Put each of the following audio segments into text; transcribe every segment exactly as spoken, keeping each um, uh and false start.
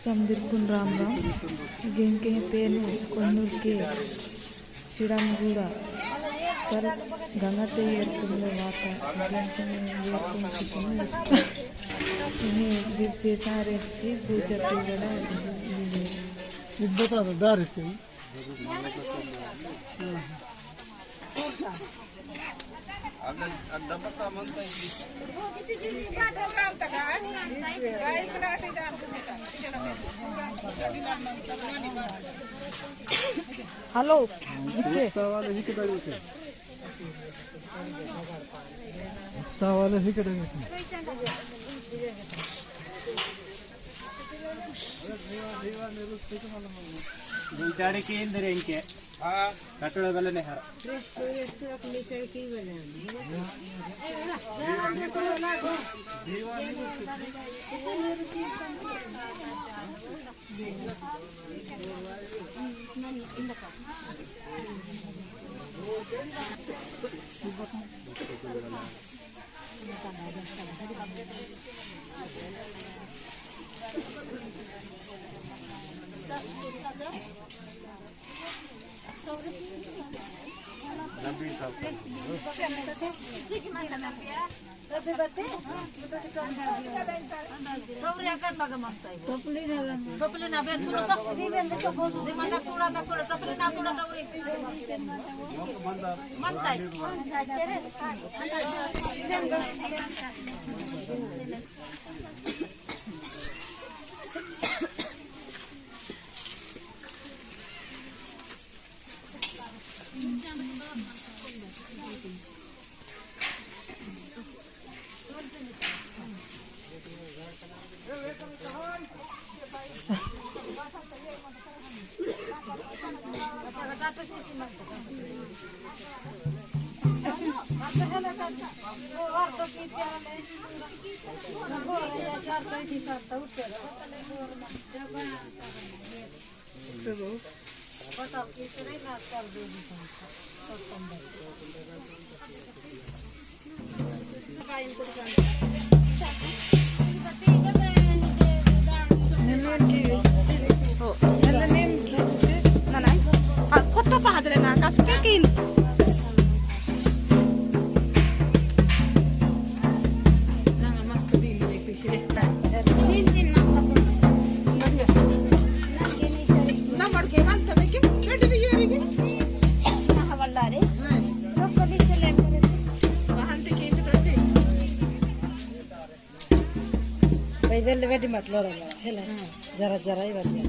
समदिरकुन राम राम। गेंके पेनु कोन्नूर के सिडामगुड़ा। कल गंगाते एरकुन वाता। गेंके एरकुन सिकुन। इन्हें दिल से सारे जी पूजा पूजड़ा। इद्दता दार इत्ते। हेलो। तावाले ही करेंगे। दुई तारीख के इंदर इनके। हाँ। कटोड़ा वाले ने हर। टोपली ना बे, सुनो तो। दे मना सुना का सुना, टोपली ना सुना, टोपली। मनता है। हो, नल्ला नेम मनाई। आ, कोत्ता पहादले ना, कास के किन। ना, मस्त दिन में पिछले। दिन दिन ना, ना मर के मन तब के, चढ़ भी ये रे। ना हवाला रे। हाँ। ब्रोकोली से लेकर। वहाँ से केक तो दे। भाई, वेल्ले वेड्डी मत लोड़ा लोड़ा, हेला। जरा, जरा ही बच गया।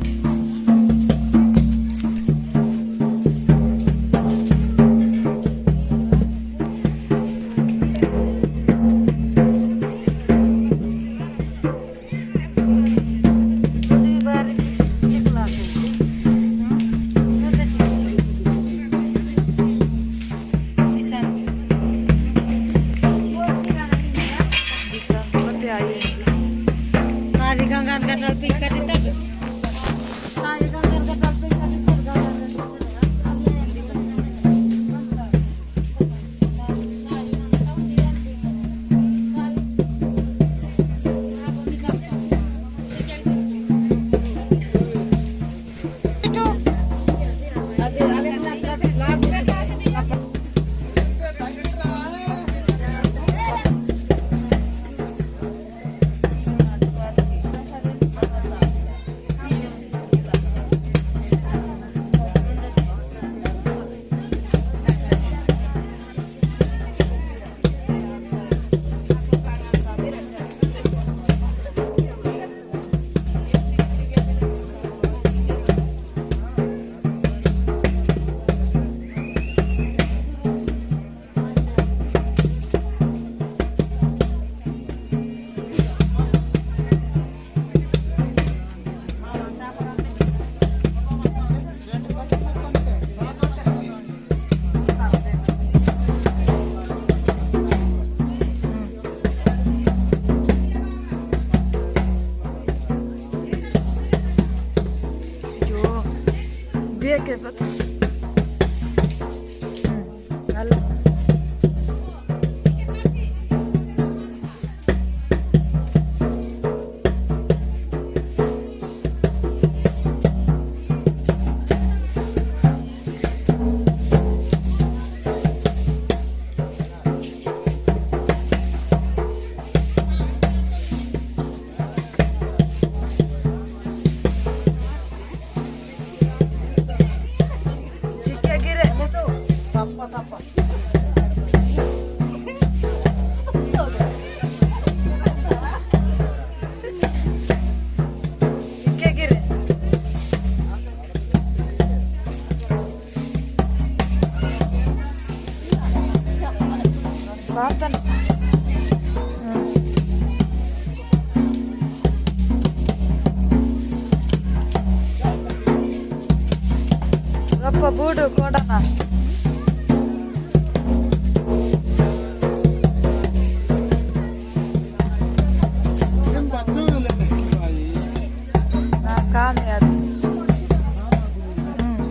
जो देखे पता। हम्म, हेलो। बूडू कोडना। हाँ, काम यार। हम्म।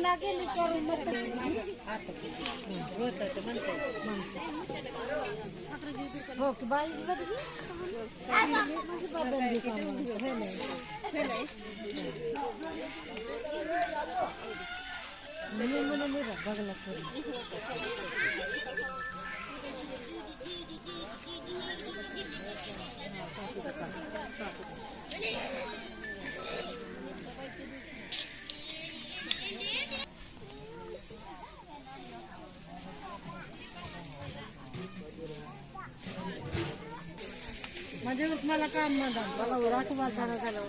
लागे नी करू मत। हो कि बाई बदली। मजूर मला काम मदन। मला उराट बात ना करना।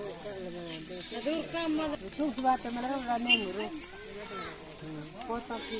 मजूर काम मदन। तू बात मला उराट नहीं मुरो। पोता की।